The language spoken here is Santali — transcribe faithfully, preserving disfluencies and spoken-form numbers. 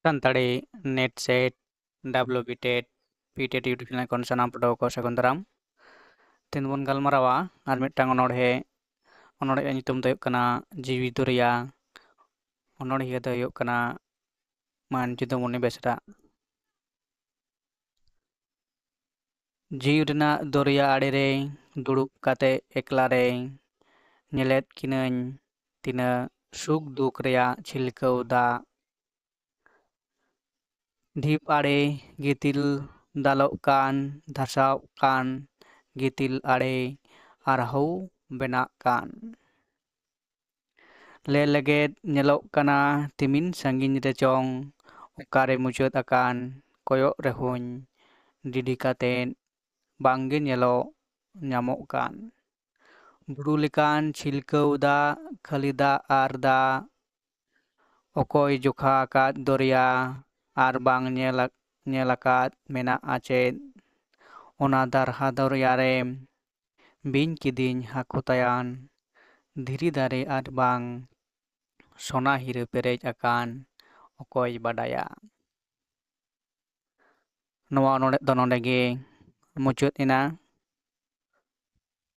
Santali NET SET, WB TET, PTET YouTube channel ᱠᱷᱚᱱ ᱥᱟᱱᱟᱢ ᱯᱟᱹᱴᱷᱩᱣᱟᱹ ᱠᱚ ᱥᱟᱹᱜᱩᱱ ᱫᱟᱨᱟᱢ᱾ ᱛᱮᱦᱮᱧ ᱵᱚᱱ ᱜᱟᱞᱢᱟᱨᱟᱣᱟ ᱟᱨ ᱢᱤᱫᱴᱟᱝ ᱚᱱᱚᱬᱦᱮ᱾ ᱚᱱᱚᱬᱦᱮ ᱧᱩᱛᱩᱢ ᱫᱚ ᱦᱩᱭᱩᱜ ᱠᱟᱱᱟ ᱡᱤᱣᱤ ᱫᱚᱨᱭᱟ᱾ ᱚᱱᱚᱬᱦᱤᱭᱟᱹ ᱫᱚ ᱦᱩᱭᱩᱜ ᱠᱟᱱᱟ ᱢᱟᱹᱱ ᱡᱤᱛᱩᱢᱚᱱᱤ ᱵᱮᱥᱨᱟ᱾ ᱡᱤᱣᱤ ᱨᱮᱱᱟᱜ ᱫᱚᱨᱭᱟ ᱟᱲᱮ ᱨᱮ ᱫᱩᱲᱩᱵ ᱠᱟᱛᱮ ᱮᱠᱞᱟ ᱨᱮ ᱧᱮᱞᱮᱫ ᱠᱤᱱᱟᱹᱧ ᱛᱤᱱᱟᱹᱜ ᱥᱩᱠ ᱫᱩᱠ ᱨᱮᱭᱟᱜ ᱪᱷᱤᱞᱠᱟᱹᱣ ᱫᱟᱜ᱾ ᱰᱷᱤᱯ ᱟᱲᱮ ᱜᱤᱛᱤᱞ ᱫᱟᱞᱚᱜ ᱠᱟᱱ, ᱫᱷᱟᱥᱟᱣ ᱠᱟᱱ ᱜᱤᱛᱤᱞ ᱟᱲᱮ ᱟᱨᱦᱚᱸ ᱵᱮᱱᱟᱜ ᱠᱟᱱ᱾ ᱞᱮ ᱞᱮᱜᱮᱫ ᱧᱮᱞᱚᱜ ᱠᱟᱱᱟ ᱛᱤᱢᱤᱱ ᱥᱟᱺᱜᱤᱧ ᱨᱮ ᱪᱚᱝ ᱚᱠᱟᱨᱮ ᱢᱩᱪᱟᱹᱫ ᱟᱠᱟᱱ, ᱠᱚᱭᱚᱜ ᱨᱮᱦᱚᱸᱧ ᱰᱤᱰᱤ ᱠᱟᱛᱮᱫ ᱵᱟᱝᱜᱮ ᱧᱮᱞᱚᱜ ᱧᱟᱢᱚᱜ ᱠᱟᱱ᱾ ᱵᱩᱨᱩ ᱞᱮᱠᱟᱱ ᱪᱷᱤᱞᱠᱟᱹᱣ ᱫᱟᱜ, ᱠᱷᱟᱹᱞᱤ ᱫᱟᱜ ᱟᱨ ᱫᱟᱜ, ᱚᱠᱚᱭ ᱡᱚᱠᱷᱟ ᱟᱠᱟᱫ ᱫᱚᱨᱭᱟ ᱟᱨ ᱵᱟᱝ ᱧᱮᱞ ᱟᱠ-, ᱧᱮᱞ ᱟᱠᱟᱫ ᱢᱮᱱᱟᱜᱼᱟ ᱪᱮᱫ? ᱚᱱᱟ ᱫᱟᱨᱦᱟ ᱫᱚᱨᱭᱟ ᱨᱮ ᱵᱤᱧ ᱠᱤᱫᱤᱧ ᱦᱟᱹᱠᱩ ᱛᱟᱭᱟᱱ, ᱫᱷᱤᱨᱤ ᱫᱟᱨᱮ ᱟᱨ ᱵᱟᱝ ᱥᱚᱱᱟ ᱦᱤᱨᱟᱹ ᱯᱮᱨᱮᱡ ᱟᱠᱟᱱ, ᱚᱠᱚᱭ ᱵᱟᱰᱟᱭᱟ? ᱱᱚᱣᱟ ᱚᱱᱚᱬᱦᱮ ᱫᱚ ᱱᱚᱰᱮ ᱜᱮ ᱢᱩᱪᱟᱹᱫ ᱮᱱᱟ᱾